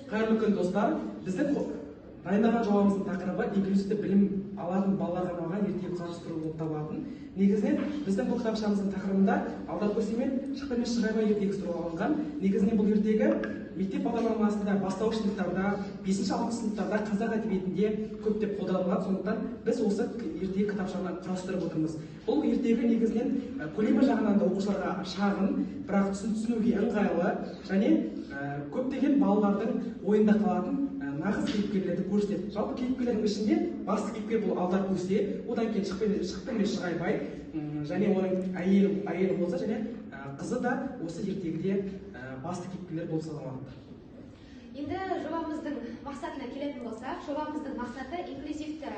Қайырлы күн, достар! Біздің дайындаған жобамыздың тақырыбы инклюзивті білім алатын балаларға арналған ертегі құрастыру болып табылатын. Негізінен, біздің бұл кітапшамыздың тақырыбында Алдар көсе мен Шықбермес Шығайбай ертегісі туралы алынған. Негізінен, бұл ертегі мектеп бағдарламасында бастауыш сыныптарда, бесінші, алтыншы сыныптарда қазақ әдебиетінде көптеп қолданылады. Сондықтан біз осы ертегі кітапшаны құрастырып отырмыз. Бұл ертегі негізінен көлемі жағынан да оқушыларға шағын, бірақ түсінуге ыңғайлы және көптеген балалардың ойында қалатын нағыз кейіпкерлерді көрсетеді. Жалпы, кейіпкерлердің ішінде басты кейіпкер бұл Алдар көсе, одан кейін Шықбермес Шығайбай және оның әйелі болса және қызы да осы ертегіде басты кейіпкерлер болып саналады. Енді жобамыздың мақсатына келетін болсақ, жобамыздың мақсаты инклюзивті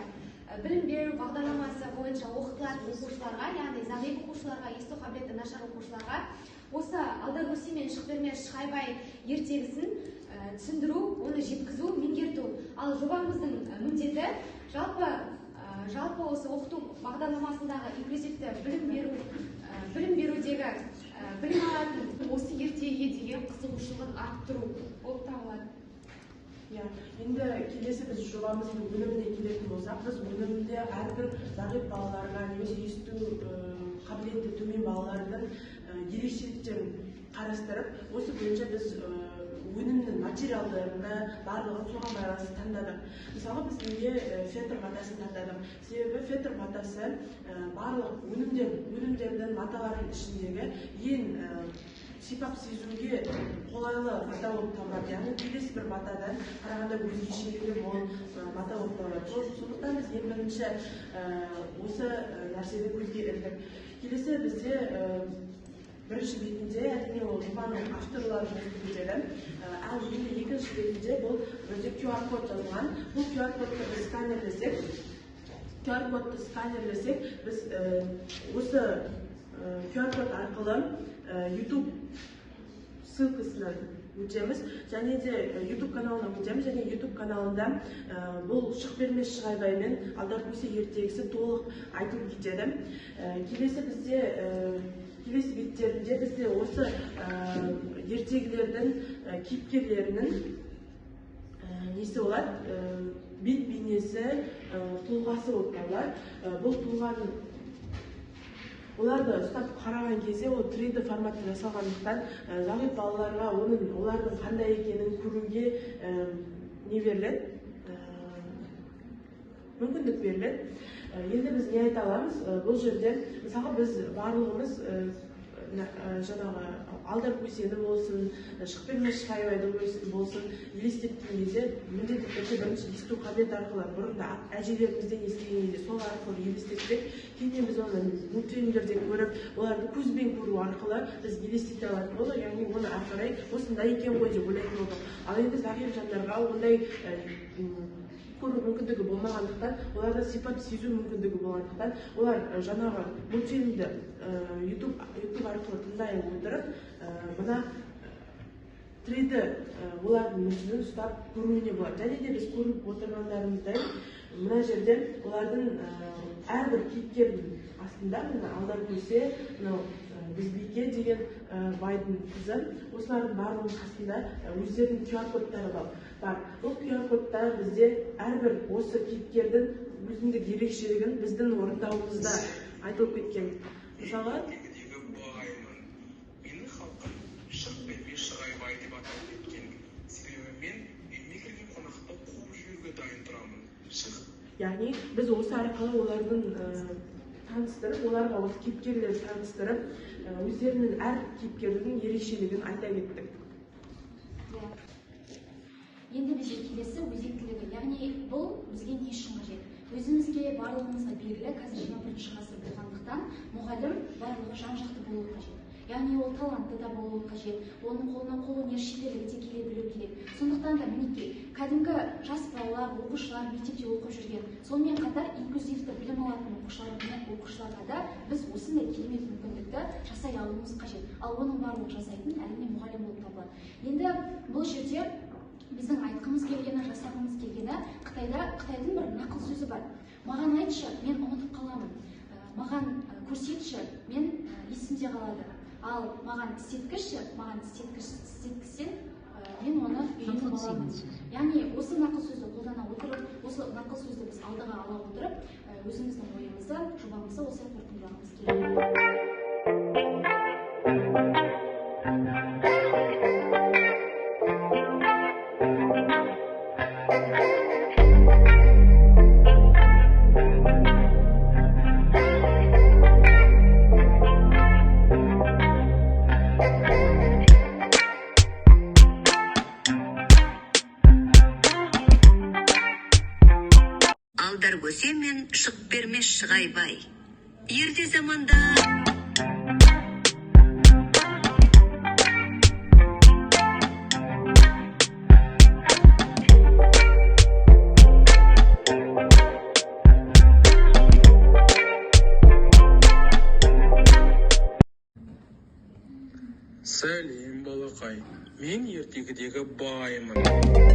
білім беру бағдарламасы бойынша оқытылатын оқушыларға, яғни зағип оқушыларға, есту қабілеті нашар оқушыларға осы Алдар көсе мен Шықбермес Шығайбай ертегісін түсіндіру, оны жеткізу, меңгерту. Ал жобамыздың міндеті жалпы осы оқыту бағдарламасындағы инклюзивті білім берудегі білім алатын осы ертегіге деген қызығушылығын арттыру болып табылады. Иә, енді келесі біз жобамыздың өніміне келетін болсақ, біз өнімде әрбір зағип балаларға немесе есту қабілеті төмен балалардың ерекшеліктерін қарастырып, осы бойынша біз өнімнің материалдарын да барлығын соған байланысты таңдадық. Мысалы, біз неге фетр матасын таңдадық? Себебі фетр матасы барлық өнімдердің, маталардың ішіндегі ең сипап сезуге қолайлы мата болып табылады, яғни келесі бір матадан қарағанда өзгешелігі мол мата болып табылады. Сондықтан біз ең бірінші осы нәрсені көзге ілдік. Келесі бізде бірінші бетінде, әрине, ол жобаның авторлары жазылып кетеді. Ал енді екінші бетінде бұл бізде QR код жазылған. Бұл QR кодты біз сканерлесек, біз осы QR код арқылы YouTube ссылкасына өтеміз және де YouTube каналына өтеміз және YouTube каналында бұл Шықбермес Шығайбай мен Алдар көсе ертегісі толық айтылып кетеді. Келесі бізде келесі беттерінде бізде осы ертегілердің кейіпкерлерінің несі болады, бет бейнесі, тұлғасы болып табылады. Бұл тұлғаның, оларды ұстап қараған кезде, ол 3D форматта жасалғандықтан, зағип балаларға оның, олардың қандай екенін көруге не беріледі, мүмкіндік беріледі. Енді біз не айта аламыз? Бұл жерде, мысалға, біз барлығымыз жаңағы Алдар көсені болсын, Шықбермес Шығайбайды болсын елестеткен кезде, міндетті түрде бірінші есту қабілеті арқылы, бұрында әжелерімізден естіген кезде, сол арқылы елестетсек, кейіннен біз оны мультфильмдерде көріп, оларды көзбен көру арқылы біз елестете алатын болдық, яғни оны ары қарай осындай екен ғой деп ойлайтын болдық. Ал енді зағип жандарға ондай көру мүмкіндігі болмағандықтан, оларда сипат сезу мүмкіндігі болғандықтан, олар жаңағы мультфильмді YouTube арқылы тыңдай отырып, мына 3D олардың мүсінін ұстап көруіне болады. Және де біз көріп отырғандарымыздай, мына жерде олардың әрбір кейіпкердің астында, мына Алдар көсе, мынау Бізбике деген байдың қызы, осылардың барлығының қасында өздерінің QR кодтары бар. Бұл QR кодта бізде әрбір осы кейіпкердің өзіндік ерекшелігін біздің орындауымызда айтылып кеткен. Мысалға, ертегідегі баймын. Мені халқым Шықбермес Шығайбай деп атап кеткен, себебі мен үйіме келген қонақты қуып жіберуге дайын тұрамын. Шық Яғни біз осы арқылы олардың таныстырып, оларға осы кейіпкерлерді таныстырып, өздерінің әр кейіпкердің ерекшелігін айта кеттік. Иә. Енді бізде келесі өзектілігі, яғни бұл бізге не үшін қажет? Өзімізге, барлығымызға белгілі, қазір 21 ғасыр болғандықтан, мұғалім барлығы жан жақты болуы қажет. Яғни ол талантты да болуы қажет, оның қолынан қолөнер шеберлігі де келе білу керек. Сондықтан да, мінекей, кәдімгі жас балалар, оқушылар, мектепте оқып жүрген, сонымен қатар инклюзивті білім алатын оқушыларға да біз осындай керемет мүмкіндікті жасай алуымыз қажет. Ал оның барлығын жасайтын, әрине, мұғалім болып табылады. Енді бұл жерде біздің айтқымыз келгені, жасағымыз келгені, Қытайда, Қытайдың бір нақыл сөзі бар: «Маған айтшы, мен ұмытып қаламын, маған көрсетші, мен есімде қалады, ал маған істеткізші, маған істеткізсең, мен оны үйреніп баламын. Яғни осы нақыл сөзді қолдана отырып, осы нақыл сөзді біз алдыға ала отырып, өзіміздің ойымызды, жобамызды осылай қорытындылағымыз келеді. Алдар Көсе мен Шықбермес Шығайбай. Ерте заманда Сәлем, балақай, мен ертегідегі баймын.